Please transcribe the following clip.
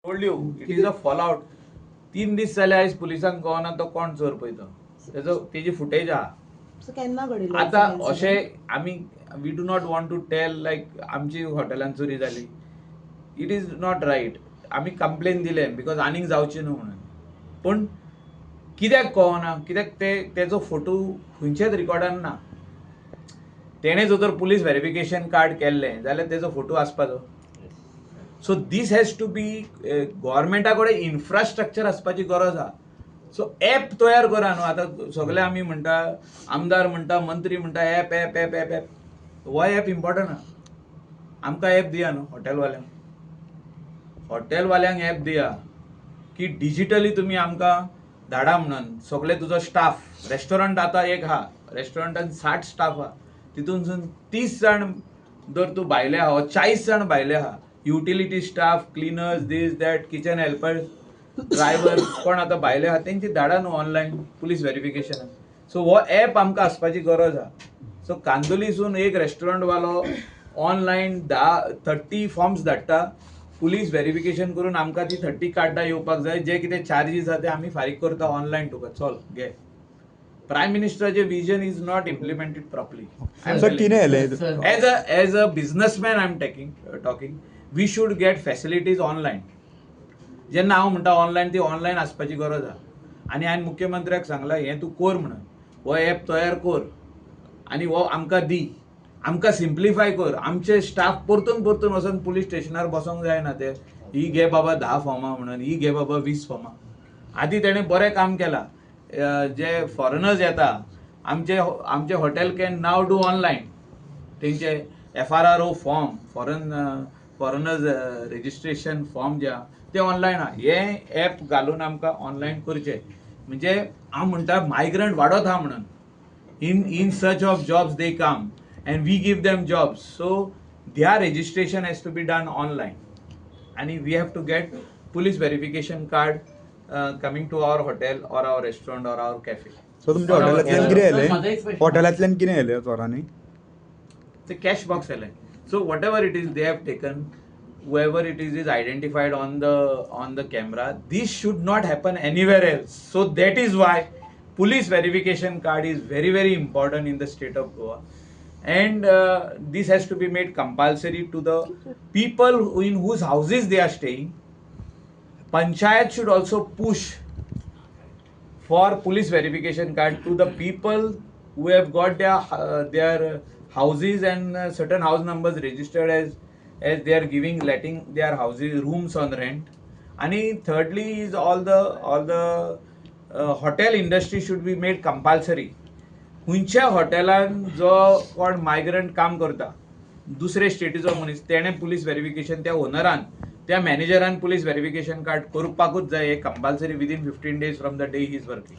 Told you, it is a fallout. 3 दीस जाले, आयज पुलिसांक कळना तो कोण चोर पळय तो. तेजो तेजी फुटेज आहा. सो केन्ना घडिल्लो आता incident? अशें आमी, we do not want to tell like आमची हॉटेलान चोरी जाली. It is not right. आमी कंप्लेन दिले because आनीक जावची न्हू म्हणून. पूण कित्याक कळना, कित्याक ते तेजो फोटो खंयच्याच रिकॉर्डान ना. तेणें जर तर पुलीस व्हेरिफिकेशन कार्ड केल्लें जाल्यार तेजो फोटो आसपाचो. So this has to be, गव्हर्मेंटा कडेन इन्फ्रास्ट्रक्चर आसपाची गरज आहा. सो एप तयार करा न्हू. आतां सगळे आमी म्हणटा, आमदार म्हणटा, मंत्री म्हणटा, app, app, app, app, app. हो एप इम्पॉर्टंट आहा. आमकां एप दिया न्हू. हॉटेलवाल्यांक, हॉटेलवाल्यांक एप दिया की डिजिटली तुमी आमकां धाडा म्हणून सगळे तुजो स्टाफ. रेस्टॉरंट आतां एक आहा, रेस्टॉरंटान 60 स्टाफ आहा, तितूनसून 30 जाण जर तूं भायले आहा, 40 जाण भायले आहा, utility staff, cleaners, this, that, kitchen helpers, driver, कोण आतां भायले आहा, तेंची धाडा न्हू ऑनलायन पुलीस व्हेरिफिकेशन. सो हो एप आमकां आसपाची गरज आहा. सो कांदोलीसून एक रेस्टॉरंट वालो ऑनलायन 10 30 फॉर्म्स धाडटा, पुलीस व्हेरिफिकेशन करून आमकां ती 30 कार्डां येवपाक जाय. जे कितें चार्जीस आहा ते आमी फारीक करता ऑनलायन तुका. चल घे. प्रायम मिनिस्टराचे vision is not implemented properly. Sir, कितें जालें? As a businessman I am taking talking, we should get facilities online. जेन्ना हांव म्हणटा ऑनलायन, ती ऑनलायन आसपाची गरज आहा. आनी हांवें मुख्यमंत्र्याक सांगलां, हें तूं कर म्हणून, हो एप तयार कर आनी हो आमकां दी, आमकां सिम्प्लिफाय कर. आमचे स्टाफ परतून परतून वचून पुलीस स्टेशनार बसोंक जायना. ते ही घे बाबा 10 फॉर्मां म्हणून, ही घे बाबा 20 फॉर्मां. आदी तेणें बरें काम केलां. जे फॉरेनर्स येता आमचे, hotel can now do online तेंचे FRRO form, foreigners registration form जे आहा ते ऑनलायन आहा. हे एप घालून आमकां ऑनलायन करचें. म्हणजे हांव म्हणटा, मायग्रंट वाडत आहा म्हणून, in search of jobs they come and we give them jobs, so their registration has to be done online and we have to get police verification card coming to our hotel or our restaurant or our cafe. So तुमच्या हॉटेलांतल्यान कितें माझा एक येयलें? प्रश्न. हॉटेलांतल्यान कितें येयलें चोरांनी? The cash box आयलें. So whatever it is they have taken, whoever it is identified on the camera. This should not happen anywhere else. So that is why police verification card is very, very important in the state of Goa and this has to be made compulsory to the people in whose houses they are staying. Panchayat should also push for police verification card to the people who have got their houses and certain house numbers registered as they are giving, letting their houses, rooms on rent. And thirdly is all the hotel industry should be made compulsory. खंयच्या हॉटेलान जो कोण migrant काम करता, दुसरे स्टेटीचो मनीस, तेणें police verification, त्या ओनरान, त्या मॅनेजरान पुलीस व्हेरिफिकेशन कार्ड करपाकूच जाय. हे compulsory within 15 days from the day he is working.